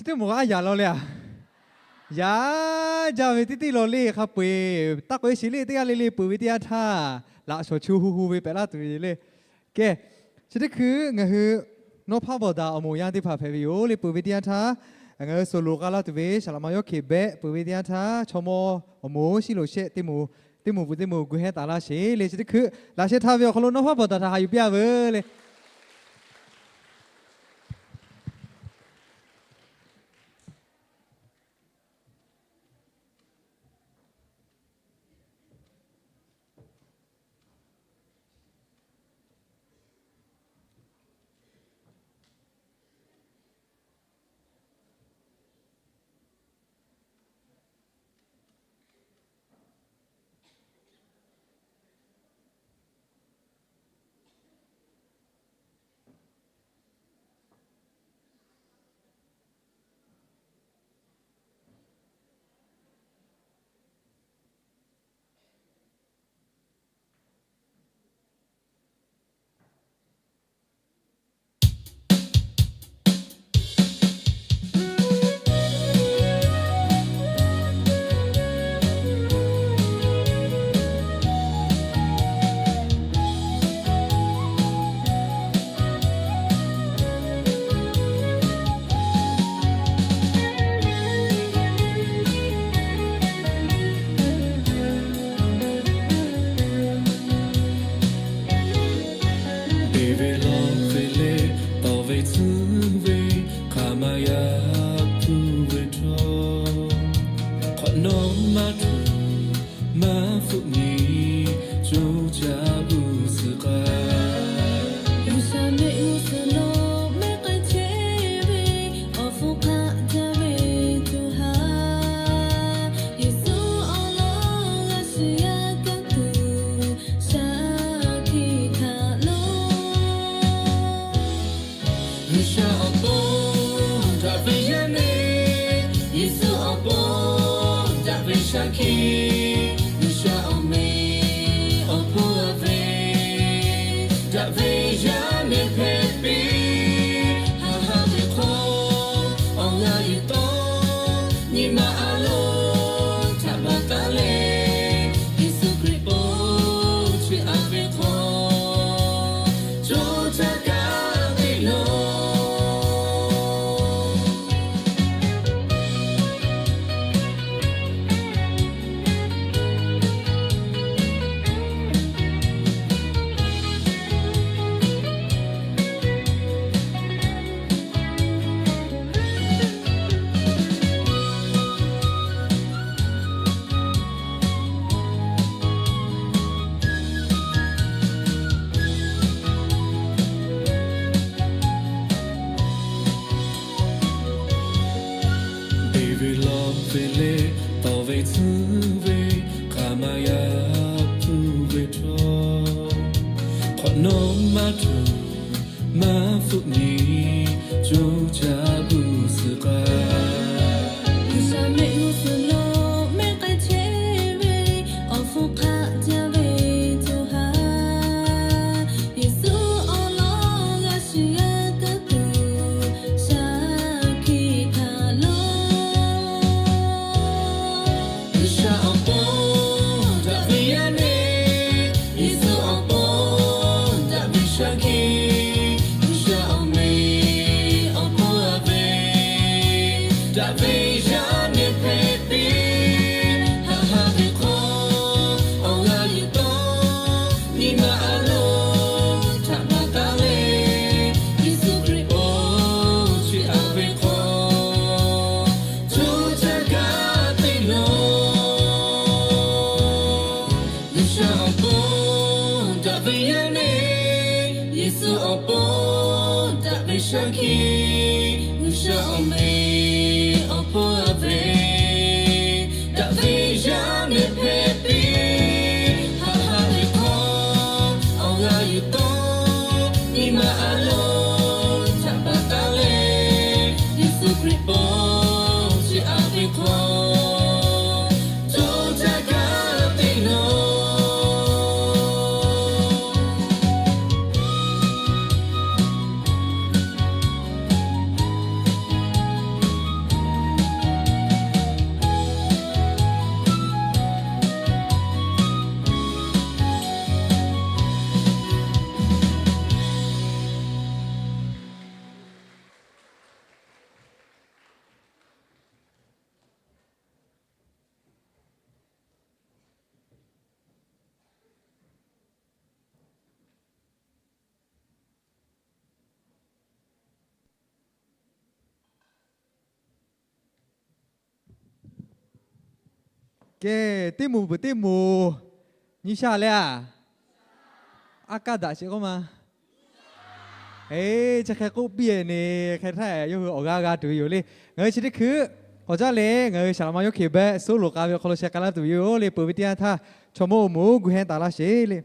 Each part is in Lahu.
Teˇ moˍ g'a yaꞈ law le a. Yaꞈ jaˇ ve teˇ teˇ law le hk'a peu-eˬ taˇ k'oˆ sheˍ le, teˇ g'aˇ le le peuˬ ve teˇ yanˇ htaˇ laꞈ shawˍ chu hu hu ve pehꞈ laˇ tuˬ ve le. Kehˬ, chi teˇ hkui ngaˬ hui Nawˉ hpaˇ bawˬ daꞈ awˬ moˍ yanˇ teˇ hpaˍ hpehꞈ ve yoˬ le. Peuˬ ve teˇ yanˇ htaˇ ngaˬ hui solo k'a laˇ tuˬ ve Saˍ laꞈ ma Yawˇ hkeꞈ behꞈ peuˬ ve teˇ yanˇ htaˇ, chaw mawˇ awˬ moˍ Shiˉloꞈ shehˆ teˇ moˍ, teˇ moˍ peuˬ teˇ moˍ gu hehˉ taˍ laˇ sheˍ le. Chi teˇ hkui laꞈ sheh htaˇ ve awˬ hk'aw lo Nawˉ hpaˇ bawˬ daꞈ htaꞈ haꞈ yuˬ piˇ a veuˬ le. Beˬ ve lawˬ ve leh tawˍ ve tcuhˉ ve hk'aˬ ma yaˇ hpu ve htawˇ, hk'awꞈ nawˉ maˇ htuꞈ maˇ hpfuhˆ nyi, coˇ caˇ g'uˇ suhˍ k'ai. G'uiˬsha mehˆ g'uˇ suhˍ lo mehˆ k'ai chehˇ ve, awˬ hpfuhˇ hk'aˆ jaˇ ve co ha, Yeˍsuˆ awˬ lawn g'a shiˍ yaˇ kaˇ tuˬ shaˍ hkiˆ hkanˍ loˬ. G'uiˬsha awˬ pon daꞈ ve yaˇ nehˬ, Yeˍsuˆ awˬ pon daꞈ ve shaˍ hkiˆ, G'uiˬsha awˬ meh awˬ hpon a ve, daꞈ ve yaˇ nehˬ hpehꞈ piˇ. Haꞈ haꞈ ve hk'aw awˬ g'a yuˬ tawˇ, nyi ma a loˍ htaꞈ baˬ taˉ leh, Yeˍsuˆ Hkriꞈ po chi a ve hk'aw co caˇ kaꞈ teꞈ loˬ. Beˬ ve lawˬ ve leh tawˍ ve tcuhˉ ve hk'aˬ ma yaˇ hpu ve htawˇ, hk'awꞈ nawˉ maˇ htuꞈ maˇ hpfuhˆ nyi, coˇ caˇ g'uˇ suhˍ k'ai. G'uiˬsha mehˆ g'uˇ suhˍ lo mehˆ k'ai chehˇ ve, awˬ hpfuhˇ hk'aˆ jaˇ ve co ha, Yeˍsuˆ awˬ lawn g'a shiˍ yaˇ kaˇ tuˬ shaˍ hkiˆ hkanˍ loˬ. G'uiˬsha awˬ pon daꞈ ve yaˇ nehˬ, Yeˍsuˆ awˬ pon daꞈ ve shaˍ hkiˆ, G'uiˬsha awˬ meh awˬ hpon a ve, daꞈ ve yaˇ nehˬ hpehꞈ piˇ. Haꞈ haꞈ ve hk'aw awˬ g'a yuˬ tawˇ, nyi ma a loˍ htaꞈ baˬ taˉ leh, Yeˍsuˆ Hkriꞈ po chi a ve hk'aw co caˇ kaꞈ teꞈ loˬ. G'uiˬsha awˬ pon daꞈ ve yaˇ nehˬ, Yeˍsuˆ awˬ pon daꞈ ve shaˍ hkiˆ, G'uiˬsha awˬ meh awˬ hpon a ve, daꞈ ve yaˇ nehˬ hpehꞈ piˇ. Haꞈ haꞈ ve hk'aw awˬ g'a yuˬ tawˇ, nyi ma a loˍ htaꞈ baˬ taˉ leh, Yeˍsuˆ Hkriꞈ po chi a ve hk'aw co caˇ kaꞈ teꞈ loˬ. Kehˬ, teˇ moˍ peuˬ teˇ moˍ nyi sha leh a, a kaˇ daꞈ sheˍ k'oˆ ma. Eˬ, chi hk'e k'oˆ piˇ e ne, hk'e htaˇ yawˇ hui awˬ g'aˇ g'a tuˬ ve yoˬ le. Ngaˬ hui chi teˇ hkui k'awꞈ caˉ leh ngaˬ hui shaˍ laꞈ ma yawˇ hkeh beh suˉ loˍ k'ai ve awˬ hk'aw lo sheh k'ai laˇ tuˬ ve yoˬ le. Peuˬ ve teˇ yanˇ htaˇ chaw mawˇ awˬ moˍ gu heh taˍ laˇ sheˍ le.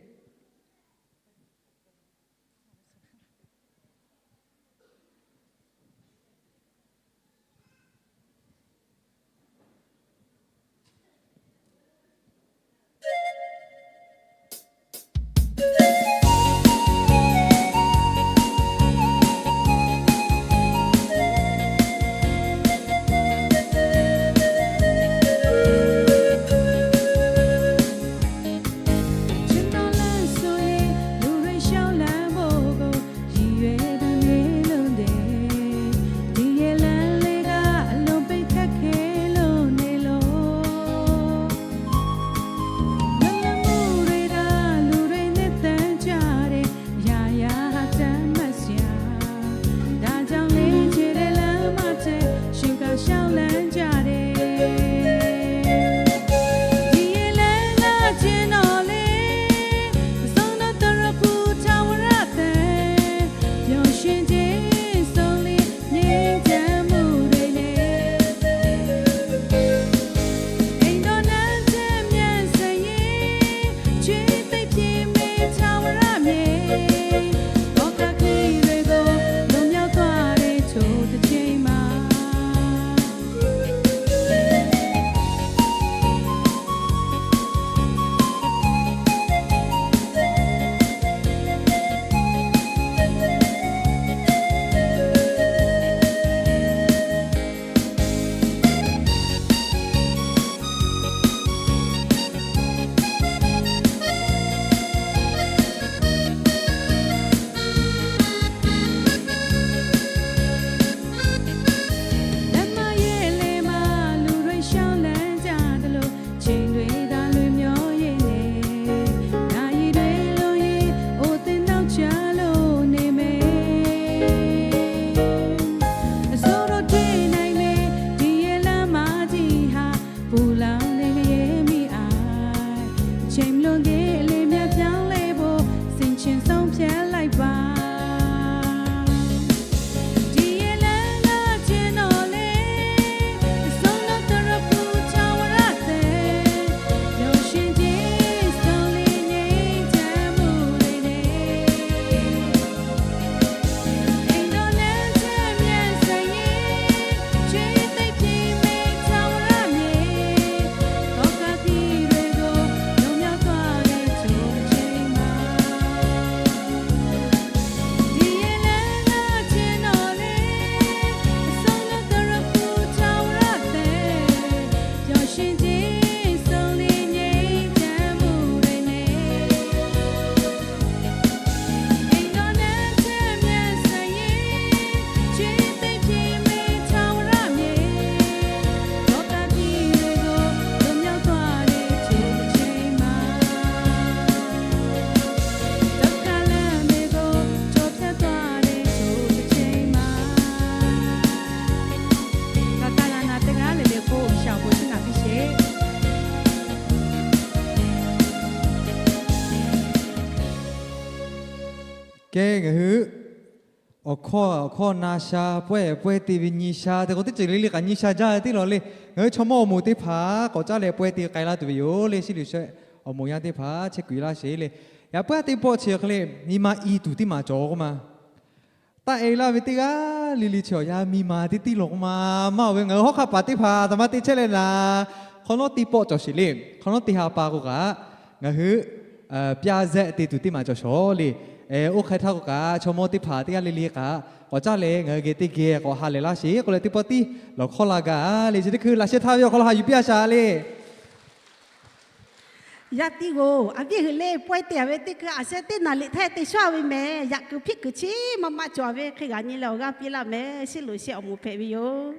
Kehˬ, ngaˬ hui awˬ hkawˇ awˬ hkawˇ na sha pawehˇ pawehˇ te ve nyi sha te k'o teˇ ceuˬ le le kaꞈ nyi sha jaˇ ve teˇ lawˬ le. Ngaˬ hui chaw mawˇ awˬ moˍ teˇ hpaˍ k'awꞈ caˉ leh pawehˇ te k'ai laˇ tuˬ ve yoˬ le. Shiˉ luꞈ shehˆ awˬ moˍ yaˇ teˇ hpaˍ chehˇ kuiˬ laˇ sheˍ le. Yaꞈ puiˉ a teˇ pawˆ chi hk'e le, nyi ma i tuˬ teˇ maˬ cawˬ k'oˆ ma. Taˇ e laˇ ve teˇ g'aˇ le le chi awˬ yaˇ miˇ ma teˇ tiˉ lawˬ k'oˆ ma. Maˇ oˬ ve ngaˬ hui hawˉ hk'aˆ paˍ teˇ hpaˍ taˍ ma te chehˇ leh naˍ, hk'awꞈ nawˉ teˇ pawˆ cawˬ sheˍ le. Hk'awꞈ nawˉ teˇ ha pa k'o kaꞈ ngaˬ hui pyaˇ zehˆ te tuˬ teˇ maˬ cawˬ shawˍ le. Oˇ hk'e htaˇ k'o kaꞈ chaw mawˇ teˇ hpaˍ teˇ g'aˇ le le kaꞈ k'awꞈ caˉ leh ngaˬ hui geh teˇ geh k'awꞈ ha lehˬ laˇ sheˍ k'oˆ leh teˇ pawˆ tiˉ lawˬ hkawˇ la gaˇ le. Chi teˇ hkui laꞈ sheh htaˇ ve awˬ hk'aw lo haꞈ yuˬ piˇ a shaˍ le. Yaˇ tiˉ g'oˬ, a viˉ hui le pawehˇ te a ve teˇ hkui aˬ sheh teˇ naˍ liꞈ htaˇ te shawˉ ve mehˍ. Yaꞈ kuiˬ hpiˆ kuiˬ chi maˇ maˇ cawˬ ve hk'e g'a nyi leh awˬ g'aˇ piˇ laˇ mehˍ. Shiˉ luꞈ shehˆ awˬ moˍ hpehꞈ ve yoˬ.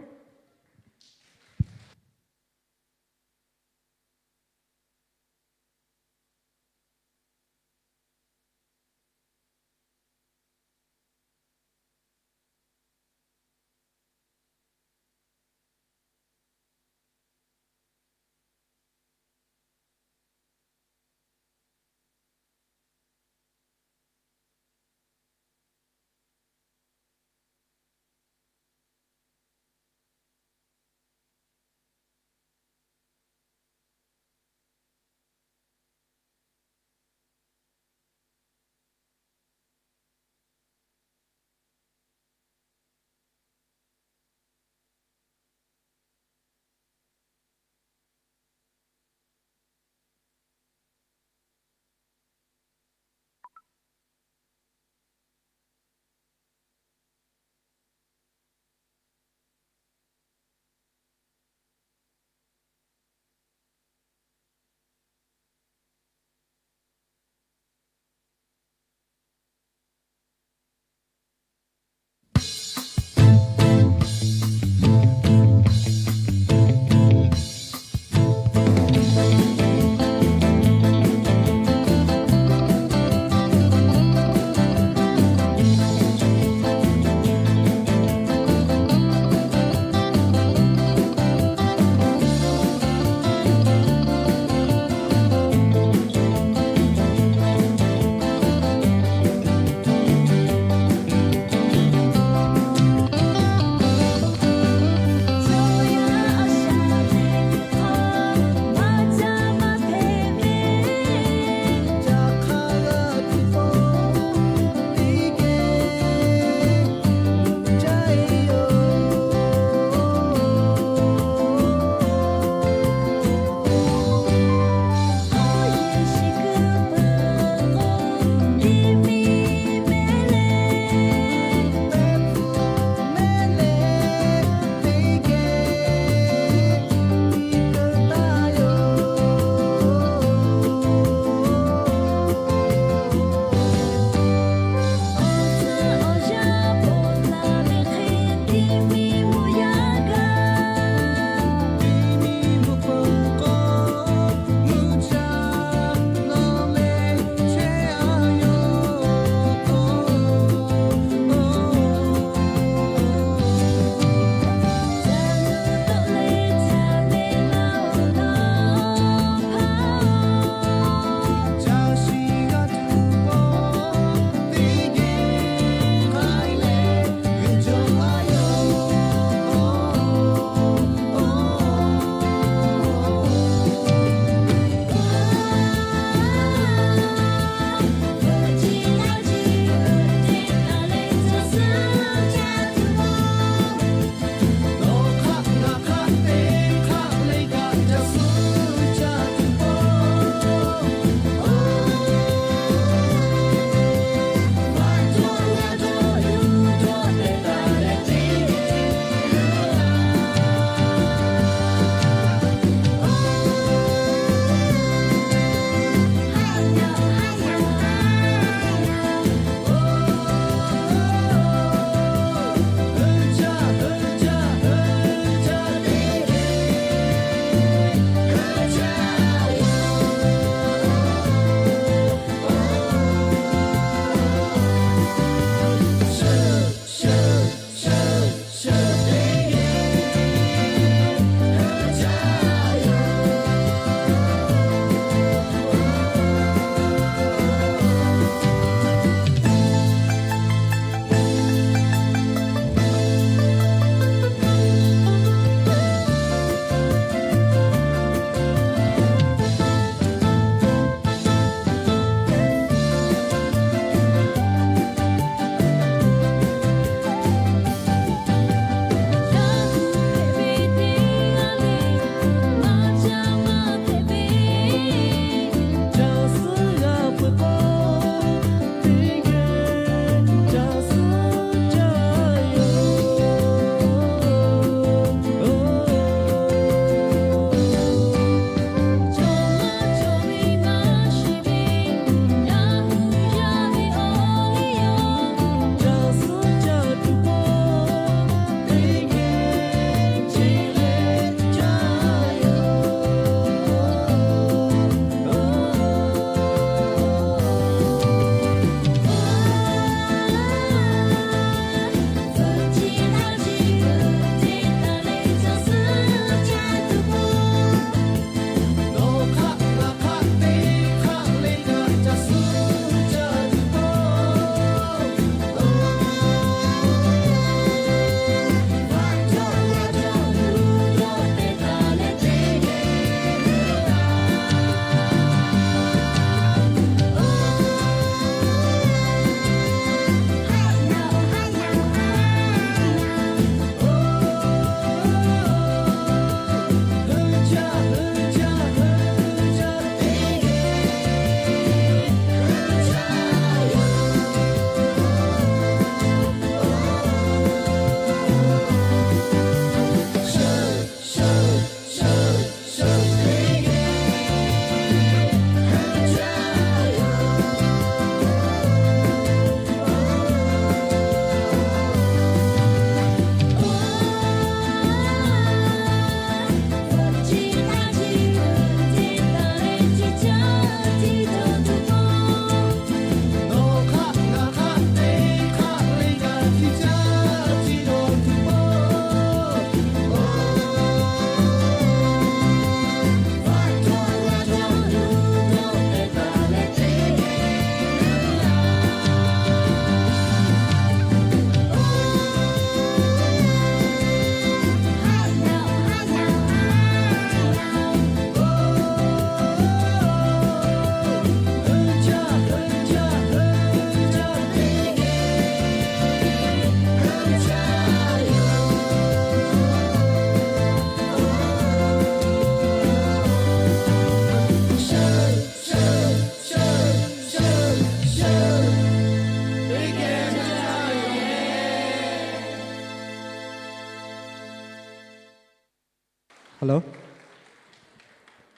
Hello.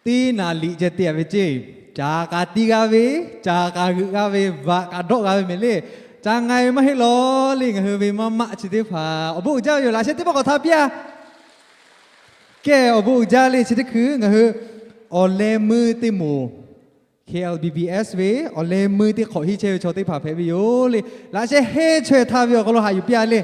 Teˇ naˍ liꞈ ceh te-a ve ceˇ. Caˍ k'a tiˇ g'aˇ ve, caˍ k'a g'euꞈ g'aˇ ve, vaꞈ k'a dawˆ g'a ve mehˍ le. Ca nga ve maˇ heˆ law le, ngaˬ hui ve maˇ maˆ chi teˇ hpaˍ awˬ bon uiˍ jaˇ ve yoˬ. Laꞈ sheh teˇ pawˆ k'awꞈ htaˇ piˇ-a. Kehˬ, awˬ bon uiˍ jaˇ le. Chi teˇ hkui ngaˬ hui awˬ leh meuˇ teˇ moˍ, K L B B S ve awˬ leh meuˇ teˇ hk'awꞈ henˇ chehˇ ve chaw teˇ hpaˍ hpehꞈ ve yoˬ le. Laꞈ sheh henˇ chaweh htaˇ ve awˬ hk'aw lo haꞈ yuˬ piˇ-a le.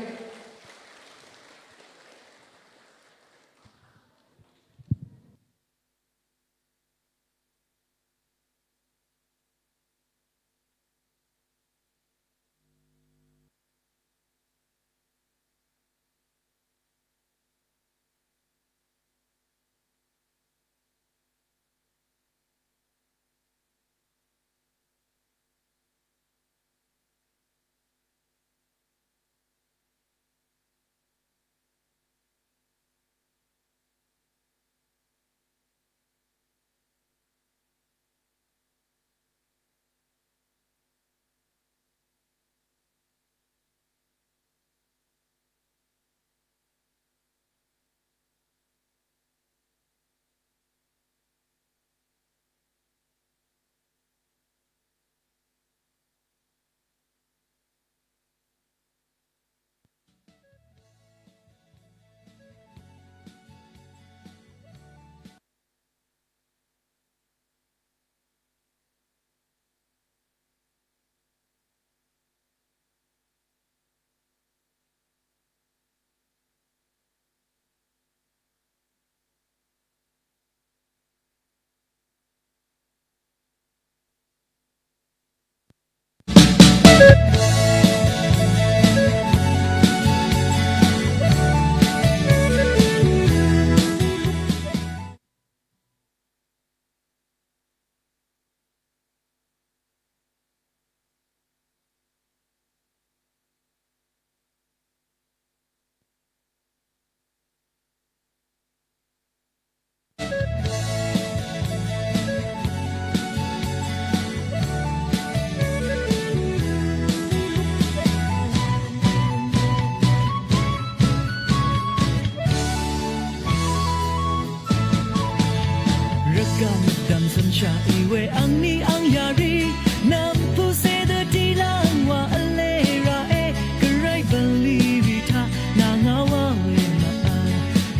Reuˆ kaˆ mvuhˇ damˬ suhˍ shaˍ iˉ ve aˬ nyi aˬ yaˇ riˉ, naˍ puˇ sehˉ deuˇ tiˉ laˇ wa a leh raꞈ e, G'raˇ baˬ liˇ ve htaꞈ na ngaˬ wa ve maˇ a,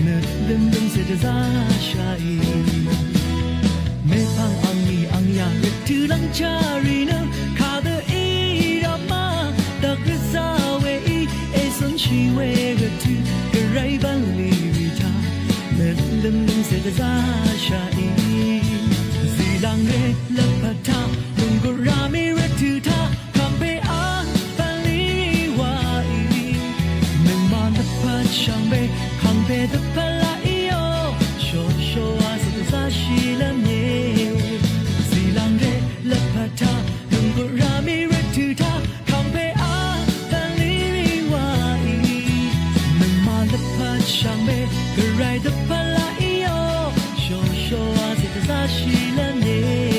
nuˇ leuˇ leuˇ sehˉ teˇ zaˇ shaˍ iˉ. Mehˆ hpaˇ aˬ nyi aˬ yaˇ reuˆ tuˬ laˇ caˇ riˉ nuˇ hk'a deuˇ iˉ raꞈ maˇ, daꞈ keu zaˇ ve iˉ e suhˍ chi ve g'a tuˬ, G'raˇ baˬ liˇ ve htaꞈ nuˇ leuˇ leuˇ sehˉ teˇ zaˇ shaˍ iˉ. Ziˬ laˬ leh leuˆ hpaˇ htaˇ, lawˬ g'uˇ raˍ miˇ reuˆ tuˬ htaˇ, hkanˍ hpehꞈ aˉ paˍ liˇ wa iˉ. Mehˬ ma leuˆ hpaˇ shanˍ ve hkanˍ hpehꞈ teˇ hpaˍ laˇ iˉ yoˬ, shaw shaw a sehˉ teˇ zaˇ shiˍ leh mehˍ. Ziˬ laˬ leh leuˆ hpaˇ htaˇ, lawˬ g'uˇ raˍ miˇ reuˆ tuˬ htaˇ, hkanˍ hpehꞈ aˉ paˍ liˇ wa iˉ. Mehˬ ma leuˆ hpaˇ shanˍ ve G'raˇ teˇ hpaˍ laˇ iˉ yoˬ, shaw shaw a sehˉ teˇ zaˇ shiˍ leh mehˍ.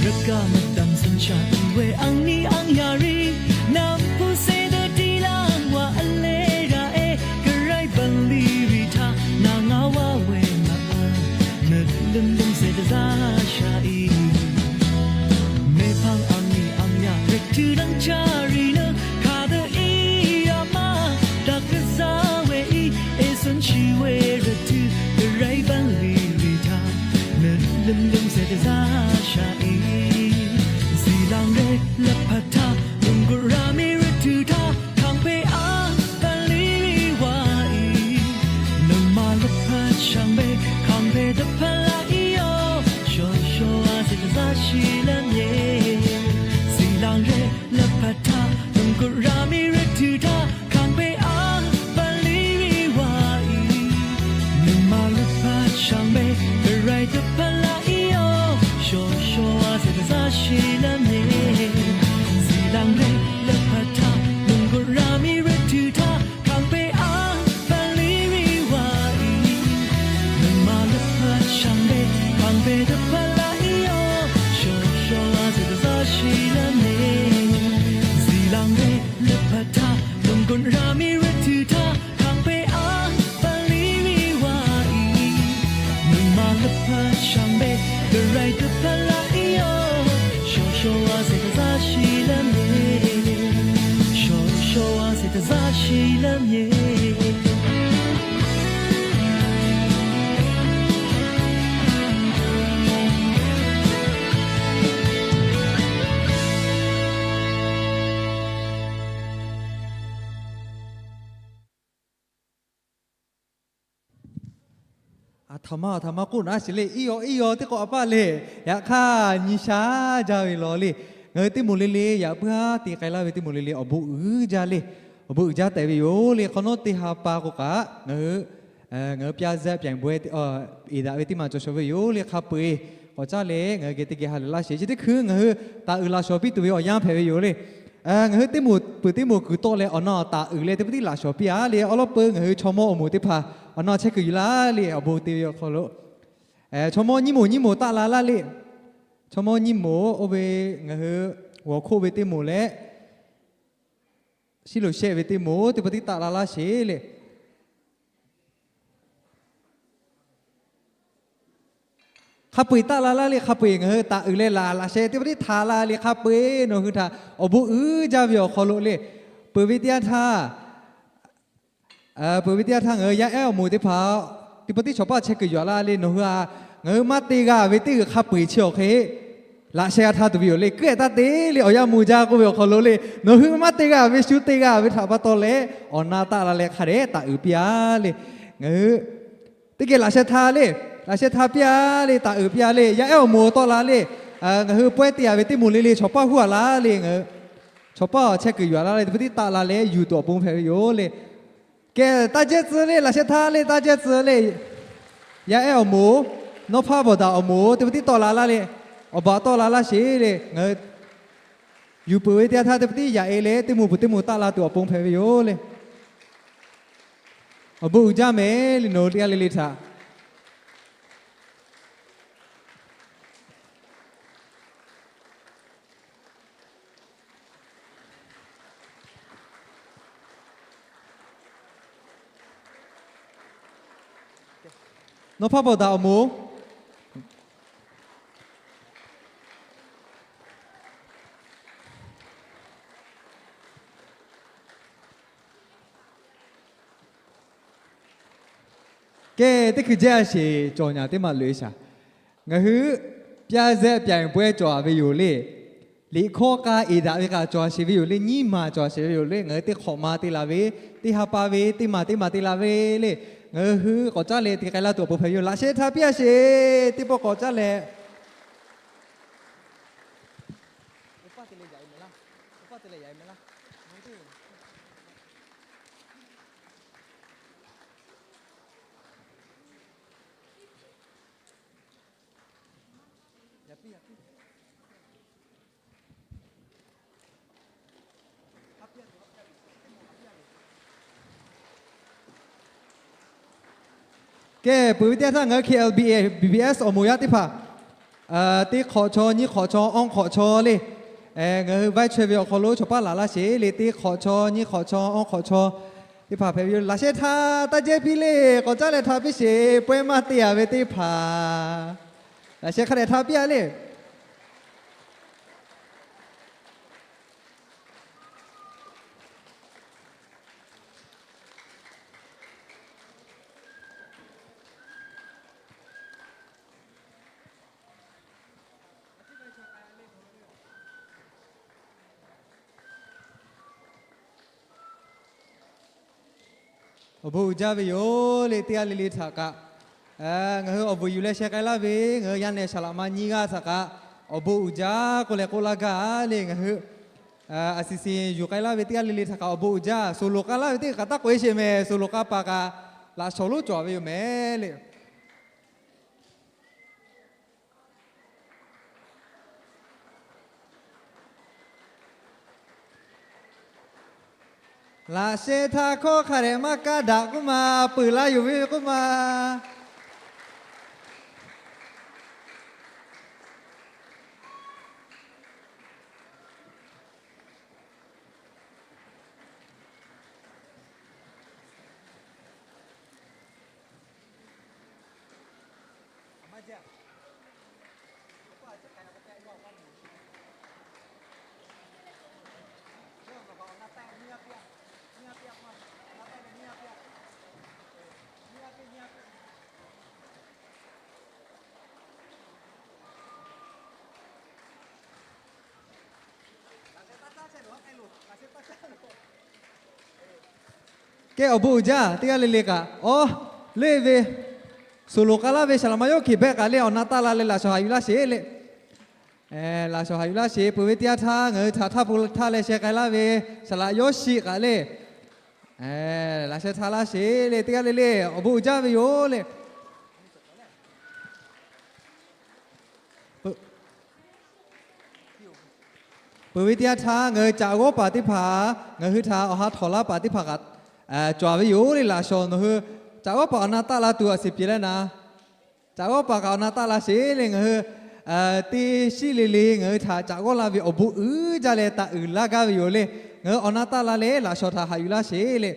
Reuˆ kaˆ mvuhˇ damˬ suhˍ shaˍ iˉ ve aˬ nyi aˬ yaˇ riˉ, naˍ puˇ sehˉ deuˇ tiˉ laˇ wa a leh raꞈ e, G'raˇ baˬ liˇ ve htaꞈ na ngaˬ wa ve maˇ a, nuˇ leuˇ leuˇ sehˉ teˇ zaˇ shaˍ iˉ. Mehˆ hpaˇ aˬ nyi aˬ yaˇ reuˆ tuˬ laˇ caˇ riˉ nuˇ hk'a deuˇ iˉ raꞈ maˇ, daꞈ keu zaˇ ve iˉ e suhˍ chi ve g'a tuˬ, G'raˇ baˬ liˇ ve htaꞈ nuˇ leuˇ leuˇ sehˉ teˇ zaˇ shaˍ iˉ. Ziˬ laˬ leh leuˆ hpaˇ htaˇ, lawˬ g'uˇ raˍ miˇ reuˆ tuˬ htaˇ, hkanˍ hpehꞈ aˉ paˍ liˇ wa iˉ. Mehˬ ma leuˆ hpaˇ shanˍ ve hkanˍ hpehꞈ teˇ hpaˍ laˇ iˉ yoˬ, shaw shaw a sehˉ teˇ zaˇ shiˍ leh mehˍ. Ziˬ laˬ leh leuˆ hpaˇ htaˇ, lawˬ g'uˇ raˍ miˇ reuˆ tuˬ htaˇ, hkanˍ hpehꞈ aˉ paˍ liˇ wa iˉ. Mehˬ ma leuˆ hpaˇ shanˍ ve G'raˇ teˇ hpaˍ laˇ iˉ yoˬ, shaw shaw Teh teh zaˇ sheˍ leh meh, ziˍ laꞈ leh leh hpaˍ htaˇ, longˬ g'awˆ raˍ miˇ reh tuˬ htaˇ, hkanˍ pehˍ aˉ paˍ liˇ ve waꞈ-e, nuˬ ma leh hpaˍ shanˍ leh hkanˍ pehˍ teˇ hpaˍ laꞈ-e yoˬ. Shawˍ shawˍ a teh teh zaˇ sheˍ leh meh, ziˍ laꞈ leh leh hpaˍ htaˇ, longˬ g'awˆ raˍ miˇ reh tuˬ htaˇ, hkanˍ pehˍ aˉ paˍ liˇ ve waꞈ-e, nuˬ ma leh hpaˍ shanˍ leh leh raiˍ teˇ hpaˍ laꞈ-e yoˬ. Shawˍ shawˍ a teh teh zaˇ sheˍ leh meh, shawˍ shawˍ a teh teh zaˇ sheˍ leh meh. Aˬ htoꞈ ma aˬ htoꞈ ma k'oˆ naˉ sheˍ le, iˉ yaw iˉ yaw teˇ k'awꞈ a paˇ le. Yaꞈ hk'aˇ nyi sha jaˇ ve law le. Ngaˬ hui teˇ moˍ le le yaꞈ puiˉ aˉ te k'ai laˇ ve teˇ moˍ le le awˬ bon uiˍ jaˇ le. Awˬ bon uiˍ jaˇ tehꞈ ve yoˬ le. Hk'awꞈ nawˉ teˇ ha pa k'o kaꞈ ngaˬ hui ngaˬ hui ပြဇာတ်ပြိုင်ပွဲ eˬ daꞈ ve teˇ maˬ cawˬ shawˍ ve yoˬ le. Hk'a peu-eˬ k'awꞈ caˉ leh ngaˬ hui geh teˇ geh ha lehˬ laˇ sheˍ. Chi teˇ hkui ngaˬ hui taˍ uiˍ laꞈ shawˍ piˇ tuˬ ve awˬ yanˇ hpehꞈ ve yoˬ le. Ngaˬ hui teˇ moˍ peuˬ teˇ moˍ kuiˬ tawˆ leh awˬ na taˍ uiˍ leh teˇ pawˆ tiˉ laꞈ shawˍ piˇ-a le. Awˉ lawˉ peuˬ ngaˬ hui chaw mawˇ awˬ moˍ teˇ hpaˍ awˬ na chehˇ kuiˬ yuˬ laˇ le. Awˬ bon te ve awˬ hk'aw lo chaw mawˇ nyiˇ moˍ nyiˇ moˍ taˆ la laˇ le. Chaw mawˇ nyiˇ moˍ oˇ ve ngaˬ hui g'awˬ hk'oˆ ve teˇ moˍ leh shiˉ loˍ shehˆ ve teˇ moˍ teˇ pawˆ tiˉ taˆ la laˇ sheˍ le. Hk'a peu-eˬ taˆ la laˇ le. Hk'a peu-eˬ ngaˬ hui taˍ uiˍ leh laꞈ laꞈ sheh teˇ pawˆ tiˉ htaꞈ la le. Hk'a peu-eˬ nawˬ hui htaꞈ awˬ bon uiˍ jaˇ ve awˬ hk'aw lo le. Peuˬ ve teˇ yanˇ htaˇ peuˬ ve teˇ yanˇ htaˇ ngaˬ hui yaˇ ehˉ awˬ moˍ teˇ hpaˍ teˇ pawˆ tiˉ chaw paˇ chehˇ kuiˬ yuˬ laˇ le. Nawˬ hui-a, ngaˬ hui maˇ te g'a ve teˇ g'uiˬ hk'a peu-eˬ chi awˬ hk'e laꞈ sheh g'a htaˇ tuˬ ve yoˬ le. Kuiˉ-ehˍ taˇ te le. Awˬ yanˇ moˍ jaˇ k'oˆ ve awˬ hk'aw lo le, nawˬ hui maˇ te g'a ve shu te g'a ve htaꞈ pa taw leh awˬ na taˆ la leh hk'a dehꞈ taˍ uiˍ piˇ-a le. Ngaˬ hui teˇ geh laꞈ sheh htaˇ le, laꞈ sheh htaˇ piˇ-a le, taˍ uiˍ piˇ-a le. Yaˇ ehˉ awˬ moˍ tawˆ la le. Ngaˬ hui pawehˇ te-a ve teˇ moˍ le le chaw paˇ huˉ-a laˇ le. Ngaˬ hui chaw paˇ chehˇ kuiˬ yuˬ-a laˇ le. Teˇ pawˆ tiˉ taˆ la leh yuˬ tuˬ awˬ pon hpehꞈ ve yoˬ le. Kehˬ, taˇ jehˇ tcuh le. Laꞈ sheh htaˇ le taˇ jehˇ tcuh le. Yaˇ ehˉ awˬ moˍ, Nawˇ hpaˇ bawˬ daꞈ awˬ moˍ teˇ pawˆ tiˉ tawˆ la laˇ le. Awˬ baˬ tawˆ la laˇ sheˍ le. Ngaˬ hui yuˬ peuˬ ve teˇ yanˇ htaˇ teˇ pawˆ tiˉ yaꞈ-e leh teˇ moˍ peuˬ teˇ moˍ taˆ la tuˬ awˬ pon hpehꞈ ve yoˬ le. Awˬ bon uiˍ jaˇ meh le. Nawˬ hui teˇ g'aˇ le le htaꞈ Nawˇ hpaˇ bawˬ daꞈ awˬ moˍ. Kehˬ, teˇ hkui jehˇ-a sheˍ cawˬ nyaˬ teˇ maˬ loꞈ-e shaˍ. Ngaˬ hui ပြဇာတ်ပြိုင်ပွဲ cawˬ-a ve yoˬ le. Liꞈ hkawˇ k'a eˬ daꞈ ve kaꞈ cawˬ-a sheˍ ve yoˬ le. Nyiˇ maˬ cawˬ-a sheˍ ve yoˬ le. Ngaˬ hui teˇ hk'awꞈ ma te la ve, teˇ ha pa ve, teˇ maˬ teˇ maˬ te la ve le. Ngaˬ hui k'awꞈ caˉ leh te k'ai laˇ tuˬ awˬ pon hpehꞈ ve yoˬ. Laꞈ sheh htaˇ piˇ-a sheˍ. Teˇ pawˆ k'awꞈ caˉ leh Kehˬ, peuˬ ve teˇ yanˇ htaˇ ngaˬ hui K L B A, B B S awˬ moˍ yaˇ teˇ hpaˍ teˇ hk'awꞈ chaw, nyiˇ hk'awꞈ chaw, awˇ hk'awꞈ chaw le. Ngaˬ hui vaiˇ chaweh ve awˬ hk'aw lo chaw paˇ laˬ laˇ sheˍ le. Teˇ hk'awꞈ chaw, nyiˇ hk'awꞈ chaw, awˇ hk'awꞈ chaw teˇ hpaˍ hpehꞈ ve yoˬ. Laꞈ sheh htaˇ taˇ jehˇ piˇ le. K'awꞈ caˉ leh htaꞈ piˇ sheˍ. Pawehˇ maˇ te-a ve teˇ hpaˍ laꞈ sheh hk'a dehꞈ htaꞈ piˇ-a le. Awˬ bon uiˍ jaˇ ve yoˬ le. Teˇ g'aˇ le le htaꞈ kaꞈ ngaˬ hui awˬ vuiˬ yuˬ leh sheh k'ai laˇ ve ngaˬ hui yaˇ nehˬ shaˍ laꞈ ma nyiˇ g'aˇ htaꞈ kaꞈ awˬ bon uiˍ jaˇ k'oˆ leh k'oˆ laˇ gaˇ le. Ngaˬ hui a ciˍ ciˍ yuˬ k'ai laˇ ve teˇ g'aˇ le le htaꞈ kaꞈ awˬ bon uiˍ jaˇ. Suhˍ loˍ k'a laˇ ve teˇ hpaˍ kaꞈ taˇ k'oꞈ-e sheˍ meh. Suhˍ loˍ k'a paˍ kaꞈ laꞈ shawˍ lonˉ cawˬ ve yoˬ meh le. Laꞈ sheh htaˇ hkawˇ hk'a dehꞈ maˇ kaˇ daꞈ k'oˆ ma, peuˬ la yoˬ ve k'oˆ ma. Kehˬ awˬ bon uiˍ jaˇ teˇ g'aˇ le le kaꞈ, awˬ, leˇ ve, suhˍ loˍ k'ai laˇ ve saˍ laꞈ ma yawˇ hkiˬ behˆ kaꞈ le awˬ na taˆ la leh laꞈ shawˍ haꞈ yuˬ laˇ sheˍ le. Laꞈ shawˍ haꞈ yuˬ laˇ sheˍ. Peuˬ ve teˇ yanˇ htaˇ ngaˬ hui htaꞈ htaˇ hpu htaˇ leh sheh k'ai laˇ ve saˍ laꞈ yawˇ shiˆ kaꞈ le, laꞈ sheh htaˇ laˇ sheˍ le. Teˇ g'aˇ le le awˬ bon uiˍ jaˇ ve yoˬ le. Peuˬ ve teˇ yanˇ htaˇ ngaˬ hui caꞈ g'awˇ paˍ teˇ hpaˍ, ngaˬ hui htaꞈ awˬ ha htawꞈ laˇ paˍ teˇ hpaˍ kaꞈ cawˬ ve yoˬ le. Laꞈ shawˍ nawˬ hui caꞈ g'awˇ paˍ awˬ na taˆ la tuˬ a shiˍ piˍ leh naˍ, caꞈ g'awˇ paˍ kaꞈ awˬ na taˆ la sheˍ le. Ngaˬ hui teˇ shiˉ le le ngaˬ hui htaꞈ caꞈ g'awˇ la ve awˬ bon uiˍ jaˇ leh taˍ uiˍ laˇ gaˇ ve yoˬ le. Ngaˬ hui awˬ na taˆ la leh laꞈ shawˍ htaꞈ haꞈ yuˬ laˇ sheˍ le.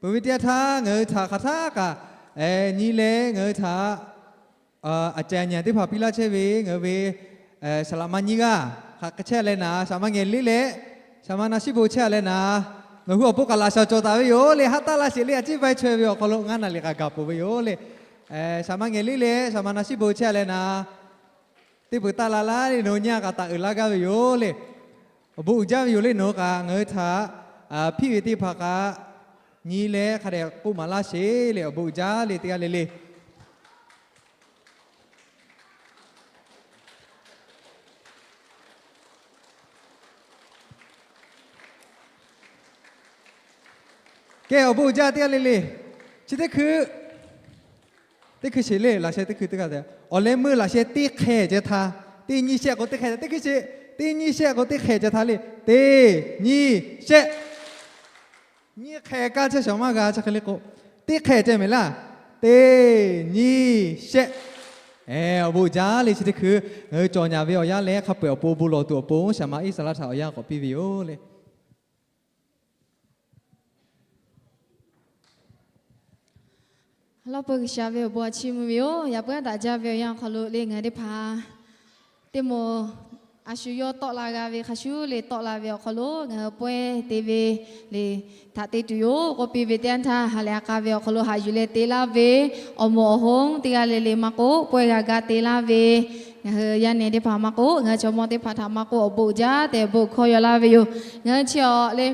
Peuˬ ve teˇ yanˇ htaˇ ngaˬ hui htaꞈ hk'aˬ htaˇ kaꞈ nyi leh ngaˬ hui htaꞈ aˬ cehˬ nyi teˇ hpaˍ piˇ laˇ chehˇ ve ngaˬ hui ve saˍ laꞈ ma nyiˇ g'aˇ hk'aˬ hk'e chehˇ leh naˍ, saˍ ma ngehˬ liˇ leh saˍ ma na shiˉ bon chehˇ leh naˍ, nawˬ hui awˬ pon kaꞈ laꞈ shawˍ cawˬ taˍ ve yoˬ le. Haˉ taˆ laˇ sheˍ le. A ciˉ vaiˇ chaweh ve awˬ hk'aw lo ngaˇ naˍ liꞈ k'a gaˬ peuˬ ve yoˬ le. Saˍ ma ngehˬ liˇ leh saˍ ma na shiˉ bon chehˇ leh naˍ, teˇ peuˬ taˆ la laˇ le. Nawˬ hui nyi a kaꞈ taˍ uiˍ laˇ gaˇ ve yoˬ le. Awˬ bon uiˍ jaˇ ve yoˬ le. Nawˬ hui kaꞈ ngaˬ hui htaꞈ hpiˆ ve teˇ hpaˍ kaꞈ nyi leh hk'a dehꞈ k'oˆ maˍ laˇ sheˍ le. Awˬ bon uiˍ jaˇ le teˇ g'aˇ le le. Kehˬ awˬ bon uiˍ jaˇ teˇ g'aˇ le le. Chi teˇ hkui, teˇ hkui sheˍ le. Laꞈ sheh teˇ hkui teˇ g'aˇ te, awˬ leh meuˇ laꞈ sheh teˇ hk'ehꞈ ceh htaˇ, teˇ nyiˇ shehˆ k'o teˇ hk'ehꞈ, teˇ hkui sheˍ, teˇ nyiˇ shehˆ k'o teˇ hk'ehꞈ ceh htaˇ le. Teˇ nyiˇ shehˆ nyiˇ hk'ehꞈ kaˇ chehˇ shawˍ maˇ g'a chi hk'e le k'o, teˇ hk'ehꞈ ceh mehˍ laˇ. Teˇ nyiˇ shehˆ. Awˬ bon uiˍ jaˇ le. Chi teˇ hkui ngaˬ hui cawˬ nyaˍ ve awˬ yanˇ leh hk'a peu-eˬ awˬ pon bon lawˬ tuˬ awˬ pon shaˍ ma Iˉsaˍreˍlaˆ htaꞈ awˬ yanˇ k'awꞈ piˇ ve yoˬ le. Lawˇ peuˬ G'uiˬsha ve awˬ bon a chiˇ mvuh ve yoˬ. Yaꞈ puiˉ daꞈ jaˇ ve awˬ yanˇ awˬ hk'aw lo le ngaˬ hui teˇ hpaˍ teˇ moˍ a shu yawˇ tawˆ la g'a ve hk'a shuˍ le tawˆ la ve awˬ hk'aw lo ngaˬ hui pawehˇ te ve le htaꞈ te tuˬ yoˬ k'oˆ piˇ ve teˇ yanˇ htaˇ, ha lehˬ a k'a ve awˬ hk'aw lo haꞈ yuˬ leh te laˇ ve awˬ moˍ awˬ hoˉ teˇ g'aˇ le le maˇ k'oˆ, pawehˇ g'a ga te laˇ ve ngaˬ hui yaˇ nehˬ teˇ hpaˍ maˇ k'oˆ, ngaˬ hui chaw mawˇ teˇ hpaˍ htaꞈ maˇ k'oˆ, awˬ bon uiˍ jaˇ tehꞈ bon hkawˇ yaw laˇ ve yoˬ. Ngaˬ hui chi awˬ le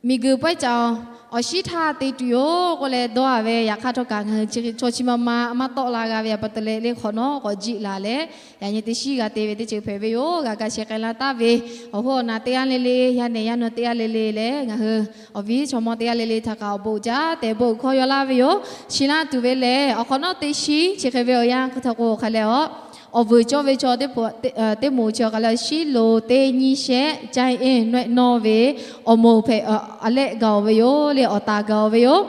miˬguiˬ pawehˇ caꞈ awˬ shinˉ htaˇ te tuˬ yoˬ k'oˆ leh dawˇ a ve yaꞈ hk'aˇ htawˇ kaꞈ ngaˬ hui chaw chi ma ma maˇ tawˆ la g'a ve pa taw leh le hk'awꞈ nawˉ k'awꞈ jiˆ laˬ leh, yaꞈ nyi teˇ shinˉ g'a te ve teˇ ceuˬ hpehꞈ ve yoˬ. G'a ga sheh k'ai la taˍ ve awˬ hoˉ awˬ naˍ teˇ g'aˇ le le, yaˇ nehˬ yaˇ nu teˇ g'aˇ le le leh ngaˬ hui awˬ viˉ chaw mawˇ teˇ g'aˇ le le htaꞈ kaꞈ awˬ bon uiˍ jaˇ tehꞈ bon hkawˇ yaw laˇ ve yoˬ. Chi laˇ tuˬ ve lehˬ, awˬ hk'awꞈ nawˉ teˇ shinˉ chi hk'e ve awˬ yanˇ hk'e htaꞈ k'o hk'a leh a, awˬ vuiˬ cawˇ ve chaw teˇ moˍ chi awˬ hk'a leh Shiˉloˍ teˇ nyiˇ shehˆ caˇ eˇ nawehˆ nawˇ ve awˬ moˍ hpehꞈ, a lehˆ gaˬ-oˬ ve yoˬ le, awˬ taˍ gaˬ-oˬ ve yoˬ.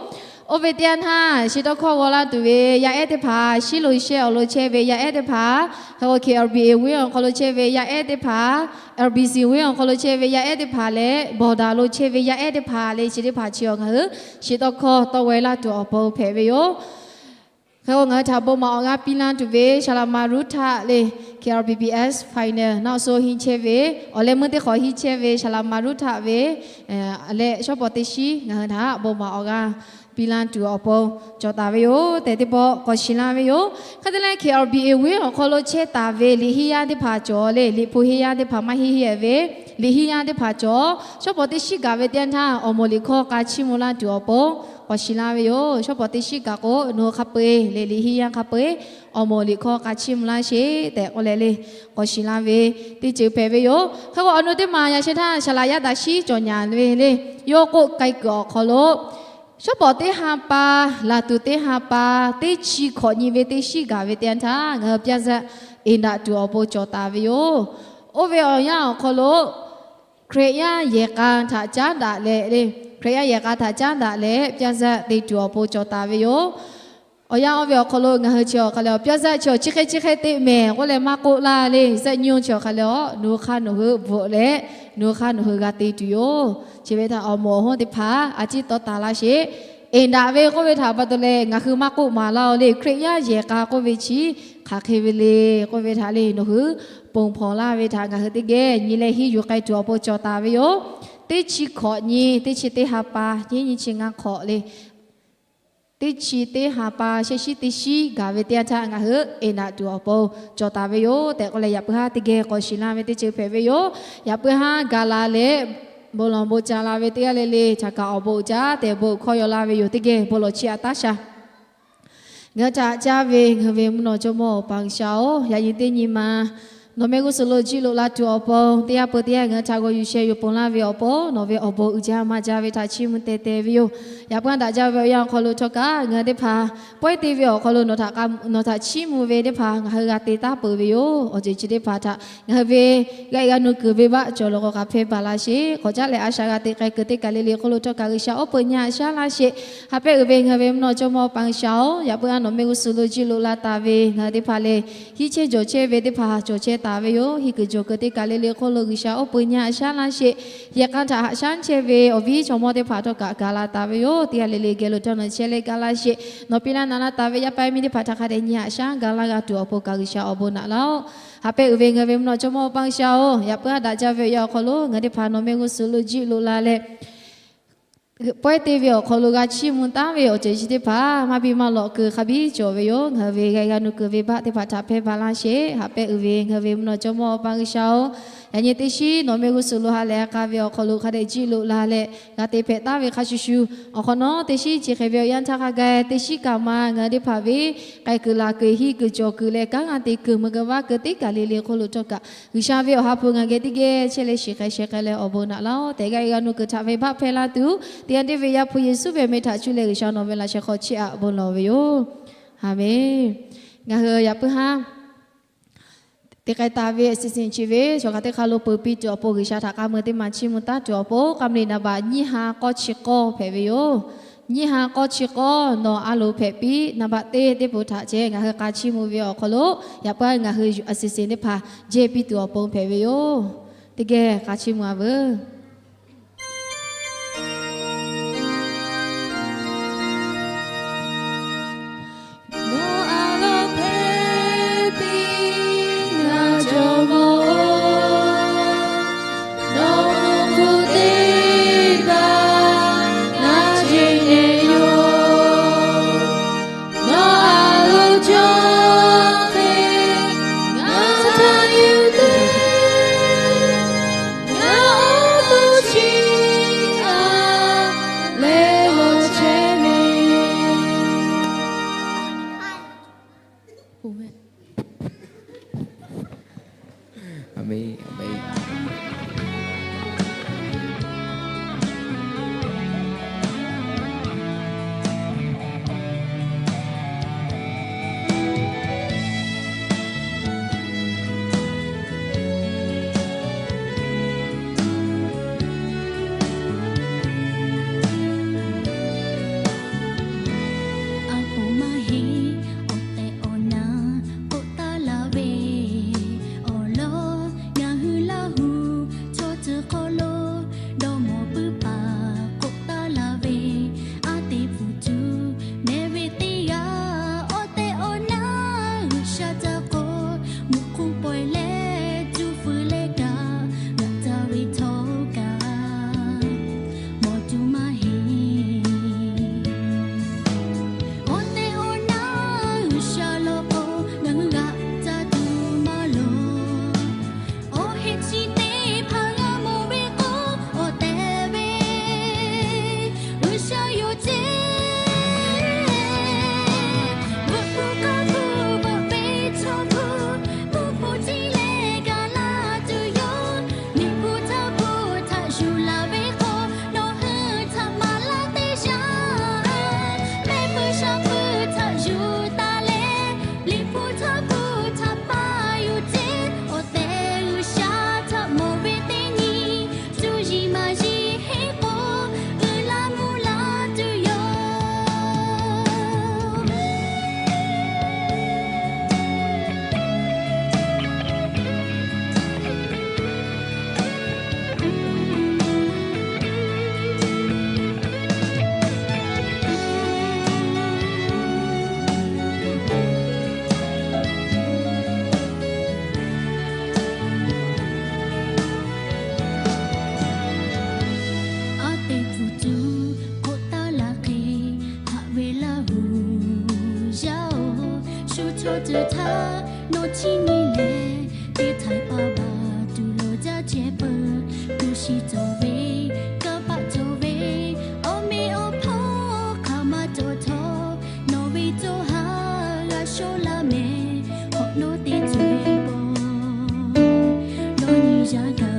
Oˇ ve teˇ yanˇ htaˇ shiˍ tawˇ hkawˇ g'aw laˇ tuˬ ve yaˇ ehˉ teˇ hpaˍ, Shiˉloˍ shehˆ awˬ lo chehˇ ve yaˇ ehˉ teˇ hpaˍ, hk'e k'o K R B A win awˬ hk'aw lo chehˇ ve yaˇ ehˉ teˇ hpaˍ, R B C win awˬ hk'aw lo chehˇ ve yaˇ ehˉ teˇ hpaˍ leh, bawˬ daꞈ lo chehˇ ve yaˇ ehˉ teˇ hpaˍ le, chi teˇ hpaˍ chi awˬ ngaˬ hui shiˍ tawˇ hkawˇ tawˇ g'aw laˇ tuˬ awˬ pon hpehꞈ ve yoˬ. Hk'e k'o ngaˬ hui htaꞈ bon maˍ awˬ g'aˇ piˇ laˇ tuˬ ve shaˍ laꞈ ma Ruˇhtaˆ le, K R B B S final naˆ suh henˇ chehˇ ve, awˬ leh meuˇ teˇ hk'awꞈ henˇ chehˇ ve shaˍ laꞈ ma Ruˇhtaˆ ve leh shawˉ pawˍ teˇ shinˉ ngaˬ hui htaꞈ bon maˍ awˬ g'aˇ piˇ laˇ tuˬ awˬ pon cawˬ taˍ ve yoˬ tehꞈ teˇ pawˆ k'awꞈ shiˍ laˇ ve yoˬ. Hk'e te leh K R B A win awˬ hk'aw lo chehˇ taˍ ve liꞈ henˇ yaˇ teˇ hpaˍ cawˬ le, liꞈ hpu henˇ yaˇ teˇ hpaˍ maˇ henˇ henˇ ve liꞈ henˇ yaˇ teˇ hpaˍ cawˬ. Shawˉ pawˍ teˇ shinˉ gaˬ ve teˇ yanˇ htaˇ awˬ moˍ liꞈ hkawˇ k'a chiˇ mvuh laˇ tuˬ awˬ pon k'awꞈ shiˍ laˇ ve yoˬ. Shawˉ pawˍ teˇ shinˉ gaˬ k'o nawˬ hui hk'a peu-eˬ le liꞈ henˇ yaˇ hk'a peu-eˬ awˬ moˍ liꞈ hkawˇ k'a chiˇ mvuh laˇ sheˍ tehꞈ k'oˆ leh le k'awꞈ shiˍ laˇ ve teˇ ceuˬ hpehꞈ ve yoˬ. Hk'e k'o awˬ nu teˇ maˬ yaꞈ sheh htaˇ shaˍ laꞈ yaˇ daꞈ shiˉ cawˬ nyaˍ ve le, yawˇ k'oˆ k'ai kuiˬ awˬ hk'aw lo Shawˉ pawˍ teˇ ha pa, laˬ tuˬ teˇ ha pa, teˇ chi hkawꞈ nyi ve teˇ shiˉ gaˬ ve teˇ yanˇ htaˇ, ngaˬ hui ပျဲဇာတ် eˬ daꞈ tuˬ awˬ pon cawˬ taˍ ve yoˬ. Oˇ ve awˬ yanˇ awˬ hk'aw lo Hkriꞈ yaˇ yehˬ k'a htaꞈ caˉ daꞈ leh le, Hkriꞈ yaˇ yehˬ k'a htaꞈ caˉ daꞈ leh ပျဲဇာတ် te tuˬ awˬ pon cawˬ taˍ ve yoˬ. Awˬ yanˇ oˇ ve awˬ hk'aw lo ngaˬ hui chi awˬ hk'aˬ lehˬ, ပျဲဇာတ် chi awˬ chi hk'e chi hk'e te mehˍ k'oˆ leh maˇ k'oˆ laˇ le. ဇာတ်ညွှန်း chi awˬ hk'aˬ lehˬ, nawˬ hui hk'aˇ nawˬ hui bvuhꞈ leh nawˬ hui hk'aˇ nawˬ hui g'a te tuˬ yoˬ. Chi ve htaꞈ awˬ moˍ awˬ hawˉ teˇ hpaˍ a ciˉ tawˇ taˍ laˇ sheˍ. Eˬ daꞈ ve k'oˆ ve htaꞈ pa taw leh ngaˬ hui maˇ k'oˆ maˍ laˇ-oˬ le. Hkriꞈ yaˇ yehˬ k'a k'oˆ ve chi hk'aˬ hk'e ve le k'oˆ ve htaꞈ le, nawˬ hui ponˬ hpawnˬ laˇ ve htaꞈ ngaˬ hui teˇ geh nyi leh hiˉ yuˬ k'ai tuˬ awˬ pon cawˬ taˍ ve yoˬ. Teˇ chi hkawꞈ nyi, teˇ chi teˇ ha pa, nyiˇ nyi chi ngaˇ hk'awꞈ le, teˇ chi teˇ ha pa, shehˆ shiˉ teˇ shiˉ gaˬ ve teˇ yanˇ htaˇ ngaˬ hui eˬ daꞈ tuˬ awˬ pon cawˬ taˍ ve yoˬ tehꞈ k'oˆ leh, yaꞈ puiˉ haˉ teˇ geh k'awꞈ shiˍ la ve teˇ ceuˬ hpehꞈ ve yoˬ. Yaꞈ puiˉ haˉ ga la leh bon lawˬ bon ca la ve teˇ g'aˇ le le htaꞈ kaꞈ awˬ bon uiˍ jaˇ tehꞈ bon hkawˇ yaw la ve yoˬ. Teˇ geh bon lawˬ chiˇ aꞈ taˉ shaˍ. Ngaˬ hui htaꞈ caˇ ve ngaˬ hui ve mvuhˇ naw jawˇmawˇ Awˬ pa G'uiˬsha-oˬ, yaꞈ nyi teˇ nyi ma nawˬ mehˆ g'uˇ suhˍ lo jiˇ loꞈ la tuˬ awˬ pon teˇ yanˇ peu teˇ yanˇ ngaˬ hui htaꞈ g'aw yuˬ sheh yuˬ ponˬ laˇ ve awˬ pon nawˬ ve awˬ bon uiˍ jaˇ maˇ jaˇ ve htaꞈ chiˇ mvuh teh teh ve yoˬ. Yaꞈ puiˉ daꞈ jaˇ ve awˬ yanˇ awˬ hk'aw lo htawˇ kaꞈ ngaˬ hui teˇ hpaˍ pawehˇ te ve awˬ hk'aw lo nawˬ htaꞈ chiˇ mvuh ve teˇ hpaˍ ngaˬ hui g'a te taˉ peuˬ ve yoˬ. Awˬ ceuˬ chi teˇ hpaˍ htaꞈ ngaˬ hui ve g'a iˉ g'a nu kuiˬ venˇbaˆ cawˬ lawˬ k'o k'aꞈ hpehˇ baˬ laˇ sheˍ. K'awꞈ caˉ leh a shaꞈ g'a te k'ai kuiˬ teˇ kaˬ le le hk'oˆ lo htawˇ kaꞈ G'uiˬsha oˉ peunˍ nyi haꞈ shaˉ laˇ sheˍ. Haꞈ pehˇ uiˍ ve ngaˬ hui ve mvuhˇ naw jawˇmawˇ Awˬ pa G'uiˬsha-oˬ, yaꞈ puiˉ haˉ nawˬ mehˆ g'uˇ suhˍ lo jiˇ loꞈ la taˍ ve ngaˬ hui teˇ hpaˍ lehˬ, hiˉ chehˇ jawˬ chehˇ ve teˇ hpaˍ cawˬ chehˇ taˍ ve yoˬ. Hiˉ kuiˬ jawˬ kuiˬ teˇ kaˬ le le hk'oˆ lo G'uiˬsha oˉ peunˍ nyi haꞈ shaˉ laˇ sheˍ. Yehˬ k'a htaꞈ haꞈ shaˉ chehˇ ve awˬ viˉ chaw mawˇ teˇ hpaˍ htawˇ kaꞈ gaˬ la taˍ ve yoˬ. Teˇ g'aˇ le le geh lo htawˇ nawˬ chehˇ leh gaˬ laˇ sheˍ. Nawˬ piˇ laˇ na laˇ taˍ ve yaˇ paˍ yaˇ miˇ teˇ hpaˍ htaꞈ hk'a dehꞈ nyi haꞈ shaˉ gaˬ laˇ g'a tuˬ awˬ pon kaꞈ G'uiˬsha awˬ bon naꞈ laˇ-oˆ. Haꞈ pehˇ uiˍ ve ngaˬ hui ve mvuhˇ naw jawˇmawˇ Awˬ pa G'uiˬsha-oˬ, yaꞈ puiˉ haˉ daꞈ jaˇ ve awˬ yanˇ awˬ hk'aw lo ngaˬ hui teˇ hpaˍ nawˬ mehˆ g'uˇ suhˍ lo jiˇ loꞈ la leh pawehˇ te ve awˬ hk'aw lo g'a chiˇ mvuh taˉ ve awˬ ceuˬ chi teˇ hpaˍ maˇ biˇ maˇ lawꞈ keu hk'a biˇ cawˬ ve yoˬ. Ngaˬ hui ve g'a iˉ g'a nu kuiˬ venˇbaˆ teˇ hpaˍ htaꞈ hpehˇ baˬ laˇ sheˍ. Haꞈ pehˇ uiˍ ve ngaˬ hui ve mvuhˇ naw jawˇmawˇ Awˬ pa G'uiˬsha-oˬ, yaꞈ nyi teˇ shiˉ nawˬ mehˆ g'uˇ suhˍ lo ha lehˬ a k'a ve awˬ hk'aw lo hk'a dehꞈ jiˇ loꞈ la leh g'a te hpehꞈ taˉ ve hk'a shuˍ shuˍ, awˬ hk'awꞈ nawˉ teˇ shiˉ chi hk'e ve awˬ yanˇ htaˇ hk'a gaˬ teˇ shiˉ kaꞈ ma ngaˬ hui teˇ hpaˍ ve k'ai kuiˬ laˬ kuiˬ hiˉ kuiˬ cawˬ kuiˬ leh kanˉ g'a te kuiˬ meuˬ keu vaˇ keu teˇ kaˬ le le hk'oˆ lo htawˇ kaꞈ G'uiˬsha ve awˬ ha hpu ngaˬ geh teˇ geh chehˇ leh shiˍ k'ai sheh k'ai leh awˬ bon naꞈ laˇ-oˆ tehꞈ g'a iˉ g'a nu kuiˬ htaꞈ venˇbaˆ hpehˇ laˇ tuˬ, teˇ yanˇ deˇ ve Yaˇ hpu Yeˍsuˆ ve meh htaꞈ cuˇ leh G'uiˬsha nawˬ ve laꞈ sheh hk'aw chiˇ aꞈ bon lawˬ ve yoˬ. Aˬmenˍ. Ngaˬ hui yaꞈ puiˉ haˉ te k'ai taˍ ve a siˍ siˍ chi ve chaw hk'a teˇ hk'a lo peuˬ piˇ tuˬ awˬ pon G'uiˬsha htaꞈ k'a mui teˇ ma chiˇ mvuh taˉ tuˬ awˬ pon k'a mui naˍ baꞈ nyiˇ ha k'awˇ chi k'awˇ hpehꞈ ve yoˬ. Nyiˇ ha k'awˇ chi k'awˇ nawˬ a loˍ hpehꞈ piˇ naˍ baꞈ teˇ teˇ poˬ htaꞈ ceh ngaˬ hui k'a chiˇ mvuh ve awˬ hk'aw lo yaꞈ puiˉ ngaˬ hui a siˍ siˍ teˇ hpaˍ jehˇ piˇ tuˬ awˬ pon hpehꞈ ve yoˬ. Teˇ geh k'a chiˇ mvuh-a veuˬ. Ceuˬ htaˇ nawˬ chi nyi lehˬ, teˇ htaiˍ hk'aˇ baˬ tuˬ lawˬ jaˇ chehˇ peuˬ. Hpu shi cawˬ ve, kanˇ paˆ cawˬ ve, awˬ meꞈ awˬ hpawˇ hk'aˬ ma cawˬ htawˇ, nawˬ ve co ha g'a shoˉ laˇ mehˍ. Hk'awꞈ nawˉ teˇ co e paw, dawˇ nyi yaˇ gaˬ.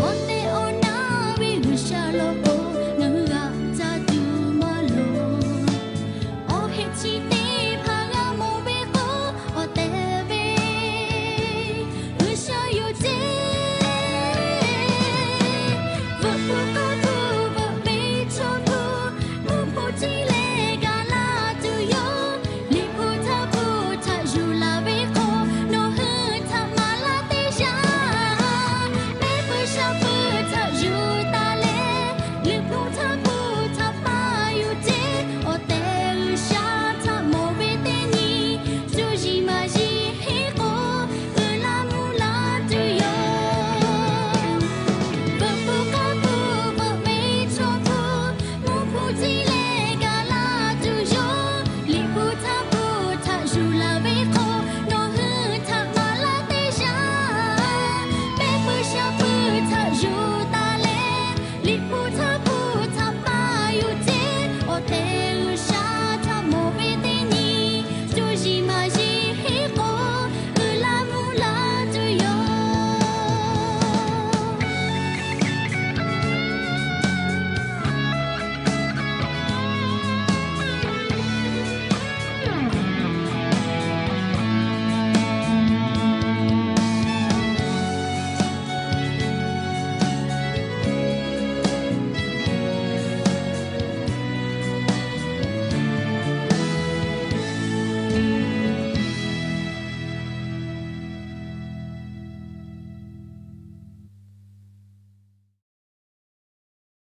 Awˬ tehˬ awˬ na ve G'uiˬsha law